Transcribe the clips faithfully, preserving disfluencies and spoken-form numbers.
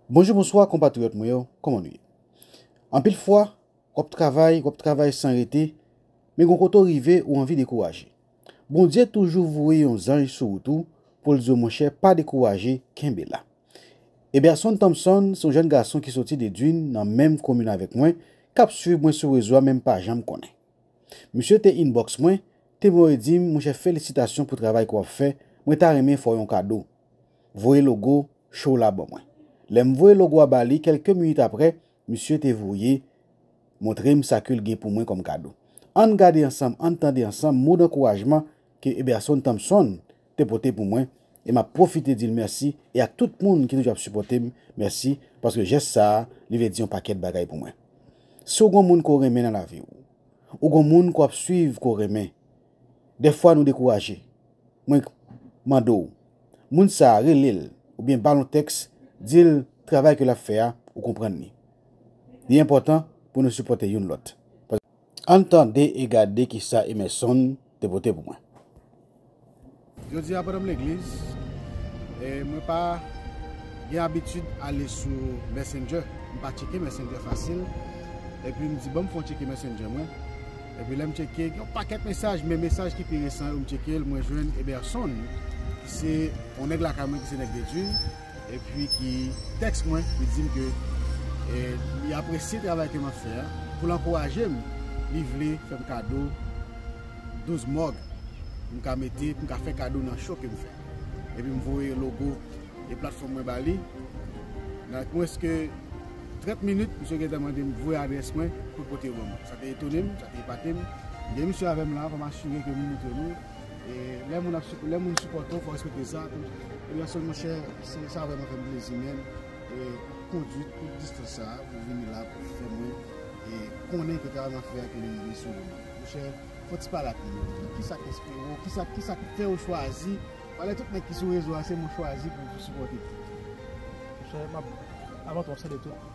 Bonjou, bonswa, konpatriyòt mwen yo, kòman nou ye? Anpil fwa, w ap travay, w ap travay san rete, men gon kote w rive, ou anvi dekouraje. Bondye toujou voye yon zanj sou wout ou pou l di w, monchè, pa dekouraje, kenbe la. Eberson Thompson se yon jèn gason ki soti Dedwin, nan menm komin avèk mwen, k ap swiv mwen sou rezo a, men m pa janm konnen. Misye te inbox mwen, te voye di m, monchè, felisitasyon pou travay ke w ap fè, mwen ta renmen fè w yon kado. Voye logo show la ban mwen. Lè m voye logo a ba li, kèlke minit apre, misye te voye montre m sa ke l gen pou mwen kòm kado. Ann gade ansanm, ann tande ansanm mo dankourajman ke Eberson Thompson te pote pou mwen, e m ap pwofite di l mèsi, e ak tout moun ki toujou ap sipòte m, mèsi, paske jès sa a, li vle di yon pakèt bagay pou mwen. Si w gon moun ke w renmen nan lavi w, ou gon moun ke w ap swiv ke w renmen, dèfwa nou dekouraje. Mwen mande w, moun sa a, rele l, oubyen ba l yon tèks, di l travay ke l ap fè a, ou konprann li. Li enpòtan pou nou sipòte youn lòt. Ann tande e gade kisa Emerson te pote pou mwen. Jodi a, pandan m legliz, e mwen pa gen abitid ale sou Messenger. M pa tcheke Messenger fasil. Epi m di, "Ban m fè yon tcheke Messenger mwen." Epi lè m tcheke, gen yon pakèt mesaj, men mesaj ki pi resan yo, m tcheke l, mwen jwenn Eberson, ki se yon nèg lakay mwen, ki se nèg Dedwin, epi ki tèks mwen, li di m ke, e, li apresye travay ke m ap fè a. Pou l ankouraje m, li vle fè m kado douz mòg pou m ka mete, pou m ka fè kado nan show ke m fè. Epi m voye logo e platfòm mwen ba li. Nan mwens ke trant minit, misye gentan mande m voye adrès mwen pou l pote yo ban mwen. Sa te etone m, sa te epate m. M gen misye avè m la, fò m asire ke m montre nou. E lè moun ap sip-, lè moun sipòte w, fò w respekte sa. Eberson, monchè, se, sa vrèman fè m plezi, men, e, kondwit tout distans sa a pou vini la, pou fè mwen, e, konnen ke travay m ap fè a, ke li rive sou ou. Monchè, fò w ti pale ak nou. Ki, kisa k enspire w? Kisa, kisa k fè w chwazi? Pale tout nèg ki sou rezo a, se mwen chwazi pou, pou sipòte. Monchè, m ap, avan tou, m ap salye tout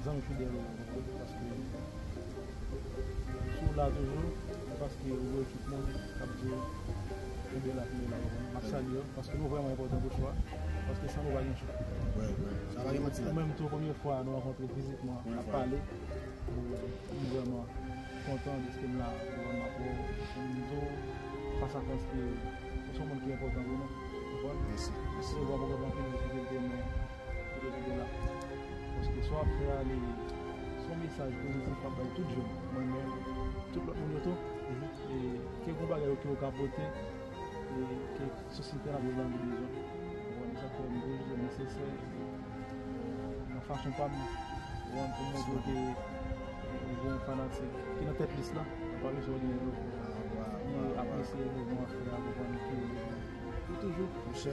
zanmi fidèl yo, paske si w la toujou, se paske ou wè tout moun k ap di w, kenbe la, kenbe la, w konprann? M ap salye w, paske nou vrèman enpòtan pou show a, paske san nou pa gen show. Wi, wi. Sa pa gen manti la. Ou menm tou, premye fwa nou rankontre fizikman, n ap pale, e, m vrèman kontan dèske m la, m vrèman, pou m di w fas a fas ke ou se yon moun ki enpòtan pou nou. Ou konprann? Mèsi, mèsi. Se vre, poko gen anpil difikilte, men ou toujou kenbe la. Paske sa w ap fè a, li se yon mesaj pozitif k ap bay tout jèn. Mwen menm, tout lòt moun yo tou. E ke gon bagay yo ke yo ka pote, e ke sosyete n ap viv la nou bezwen. Ou konprann? Se sa k fè m toujou nesesè, nan fason pa m, ou konprann, pou m montre ke, e, ou gen yon fanatik ki nan tèt lis la, nan pami sa w gen yo. Li apresye mouvman w ap fè a, ou konprann, ke Ou toujou. Monchè,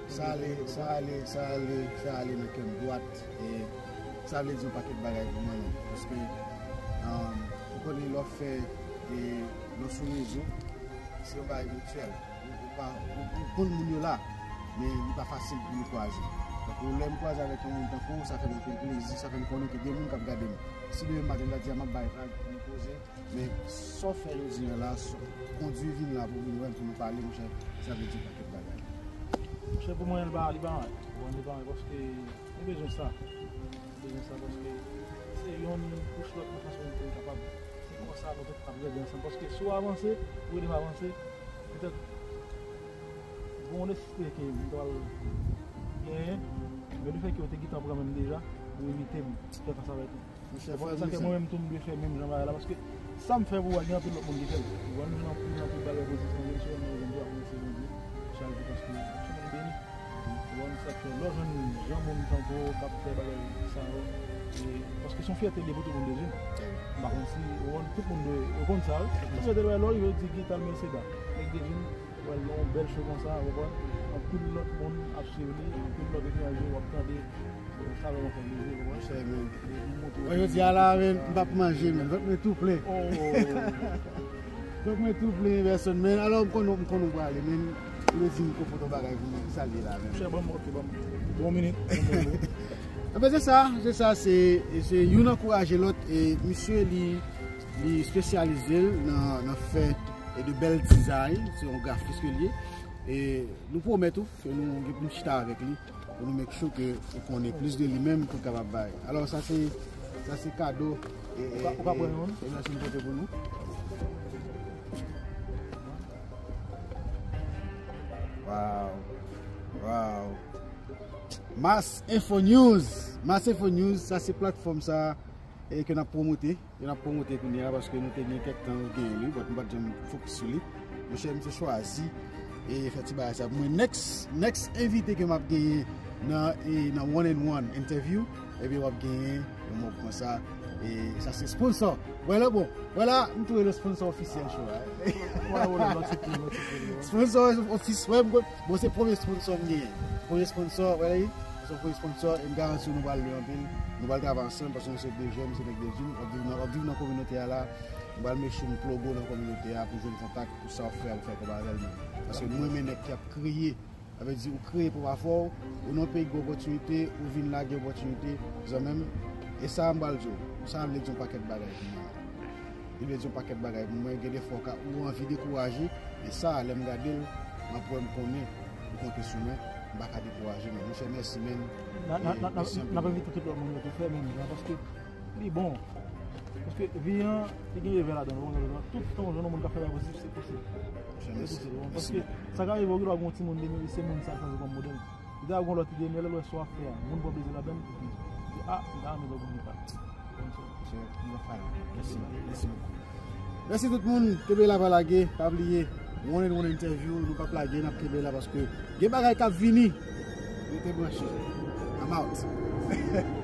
sa ale, sa ale, sa ale, sa ale nan kè m dwat. E sa vle di yon pakèt bagay pou mwen menm. Paske, um, ou konnen lè w ap fè, e, lè w sou rezo, se yon bagay vityèl. Ou, ou pa, ou, ou konn moun yo la, men li pa fasil pou nou kwaze. Tankou lè m kwaze avèk yon moun tankou w, sa fè m anpil plezi, sa fè m konnen ke gen moun k ap gade m. Si demen maten m ta di a m ap bay vag, m poze, men sa w fè jodi a la, sa w kondwi vin la pou vin wè m pou nou pale, monchè, sa vle di yon pakèt bagay. Monchè, pou mwen, li pa, li pa anyen. Pou mwen, li pa anyen, paske nou bezwen sa. Nou bezwen sa, paske se yonn pouche lòt nan fason pou nou kapab. Se konsa nou tout ap rete ansanm. Paske si w avanse, ou ede m avanse, petèt, gen yon nesesite ke m pral genyen, men lefètke w te gentan pran men m deja, ou envite m fè fas avèk ou. Monchè, frè, sa fè mwen menm tou m dwe fè menm jan bagay la, paske sa m fè pou ou a, gen anpil lòt moun ki fè l. Ou wè, nou jwenn anpil, anpil bagay pozitif nan lemisyon, men jodi a, mèsi Bondye, chak jou, paske se moun beni. Ou wè, sa fè lè w jwenn jan moun tankou ou k ap fè bagay sa yo, e, paske se yon fyète li ye pou tout moun bezwen. M pa konn si, ou wè, tout moun dwe, ou konn sa, wi. Se yon fyète lè w rive, ou di, "Guitar Merceda, nèg Dedwin." Wè l nan yon bèl show konsa, ou konprann? Anpil lòt moun ap swiv li, anpil lòt etranje w ap tande, e, sa vrèman fè m plezi, ou konprann? Monchè, men. E m montre w. Mwen, jodi a la, men, m p ap manje, men. Vant mwen tou plen. Oh. Vant mwen tou plen, pèsòn, men. Alò, m konnen, m konnen w prale, men. Ou vle di m konpòte yon bagay pou mwen, sa l ye la, men. Monchè, ban m, ok, ban m. Bon minit. Bon minit. Enben, se sa, se sa, se, se youn ankouraje lòt, e misye, li, li espesyalize l nan, nan fè e de bèl dizay, se yon grafis ke l ye. E nou pwomèt ou ke nou gen pou n chita avèk li, Pou nou make sure ke ou konnen plis de li menm pou kapab bay. Alò, sa se, sa se kado e, e, Ou ka- ou ka pran yon? E mèsi m pote pou nou. Wow. Wow. Mass Info News. Mass Info News, sa se platfòm sa e ke n ap pwomote. Ke n ap pwomote kounye a paske nou te gen kèk tan nou genyen li, but nou pa t janm fokis sou li. Monchè, misye chwazi e fè ti bagay sa pou mwen. Next, next envite ke m ap genyen nan, e, nan one and one interview, ebyen w ap genyen yon mòg konsa. E sa se sponsor. Vwala, bon, vwala, m tou le sponsor ofisyèl show a. Wè, wè, lòt se pou, lòt se pou, wè. Sponsor ofis, wè, m Bon, se premye sponsor m genyen. Premye sponsor, wè li. Se premye sponsor, e m garanti w nou pral lwen anpil. Nou pral travay ansanm, paske nou se de jèn, se nèg de djim, w ap viv nan, w ap viv nan kominote a la. M pral make sure m ploge w nan kominote a pou jwenn kontak, pou sa w ap fè a, pou fè konba avè l menm. Paske nou renmen nèg k ap kreye. Sa vle di, ou kreye pou pa fè w, ou nan peyi gen opòtinite, ou vin la gen opòtinite, zanmi m. E sa m pral di w, sa vle di yon pakèt bagay pou mwen. Li vle di yon pakèt bagay pou mwen. Gen de fwa ou ka, ou anvi dekouraje, men sa, lè m gade l, m ap wè m konnen ou konte sou mwen, m pa ka dekouraje, men monchè, mèsi, men. N a- n a- n a- n ap envite tout lòt moun yo tou fè menm jan, paske li bon. Paske vi an, li gen revè ladan l, ou konprann? Tout tan ou jwenn yon moun k ap fè bagay pozitif, se posib. Se posib, ou konprann? Paske sa ka rive, ou gen dwa gen yon timoun, li se moun sa l chwazi kòm modèl. Li ta gon lòt ide, men lè l wè sa w ap fè a, moun pran plezi ladan l, li di, a, m ta renmen lè w konn sa. Mèsi, mèsi bokou. Mèsi tout moun, kenbe la pa lage, pa bliye, one and one interview, nou p ap lage, n ap kenbe la paske gen bagay k ap vini. Rete branche. I'm out.